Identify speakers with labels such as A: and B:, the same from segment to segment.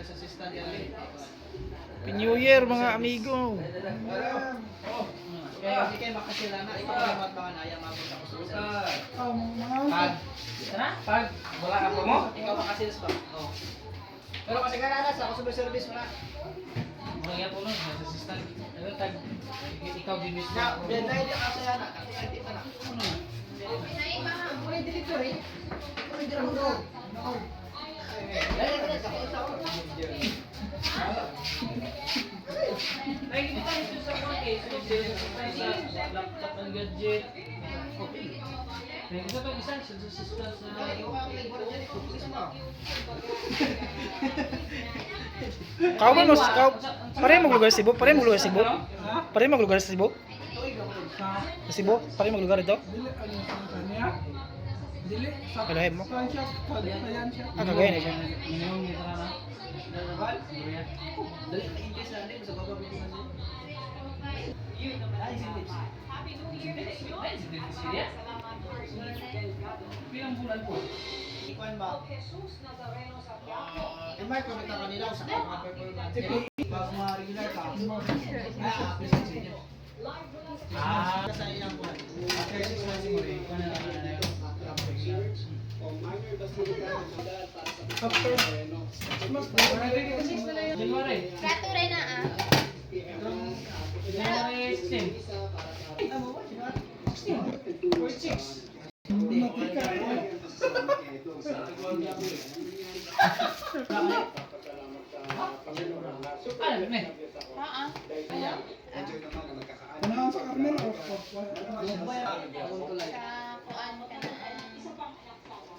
A: Sales assistant yan eh.
B: Happy New Year, mga amigo.
A: Kaya hindi kayo makasila na. Ikaw ang mga mga naya mabot ako sa service.
C: Pag, pag, wala ka pa mo?
A: Ikaw makasales ba? Oo. Pero kasi kanana sa customer service mo na.
C: Mura nga po no, sales assistant. Ano tag, ikaw din mismo.
A: Na, benta hindi ka sa yana. Kasi hindi pa na. Wala yung delivery. Wala yung delivery. Dali ka na sa ako.
C: Nakikita tayo sa mga case, sales assistant sa laptop and gadget. Nakikita tayo isa, sales assistant sa.
B: Kauban mo, kau, pare mo lugar sa Cebu, pare mo lugar sa Cebu. Pare mo lugar sa Cebu. Sa Cebu, pare mo lugar ito.
D: Dili, ano sa kanya? Dili, sa
B: Kalahin mo.
D: Saan siya? Kagayan siya.
B: Ah, kagayan na siya.
C: Minimum dito na na.
A: Dali ka interest na din sa baba mo. Ay, si tips.
C: Bilang bulan po.
A: Ikuan ba? Eh, Mark, kumita kanila sa mga performance. Pag mga regular ka. Ah, present sa inyo.
C: Ah.
A: Sa ilang buwan.
C: After 6 months mo rin. Ano na na na.
D: After 6 months,
C: January.
E: Rato rin na ah.
C: January 16. 16.6. Ano ba?
E: Oo.
D: Unahan sa Carmen o
E: Sa kuan ka na.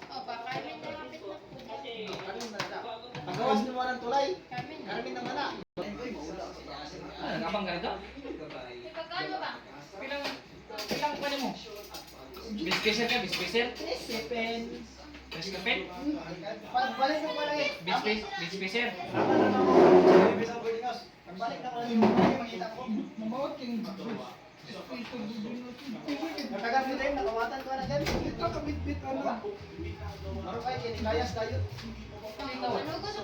E: Oh, ba Carmen na kapit na po.
A: Pagawas ni mo ng tulay.
E: Carmen na.
A: Carmen naman na.
C: Ano, nakabang ka rito?
E: Pagkano ba?
C: Bilang, bilang pa mo? Bispeser ka, bispeser?
A: Seven.
C: Bispeser?
A: Pagbalik mo pala eh.
C: Bispeser?
A: Pagbalik na ko lang yung makita ko.
D: Mamawat king
A: Matagal mo tayo, nakawatan ko na dyan.
D: Ito kabit-bit ano.
A: Maro kayo, kinikayas tayo.
E: Ano gusto ko sa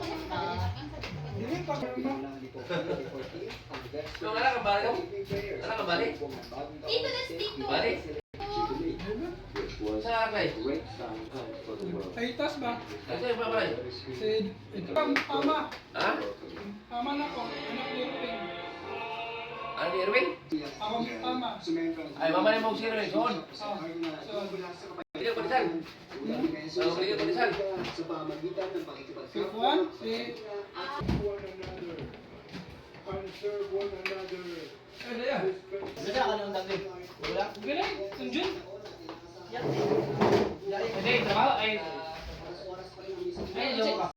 D: Dili pa
F: So, wala ka bali? Wala ka bali?
E: Dito, that's dito.
F: Bali? Sa akin?
D: Taitas ba?
F: Kasi ba bali?
D: Si ito ang ama.
F: Ha?
D: Ama na ko, anak ni Irving.
F: Ano ni Erwin?
D: Ako ama.
F: Ay, mama ni mo si Erwin. Soon.
D: Ah, so,
F: Hindi ko kondisal. Ano hindi ko kondisal?
D: Si Juan, si
C: Ano yan?
A: Ganda ka nung dami. Wala.
C: Galing, Tunjun.
A: Yan.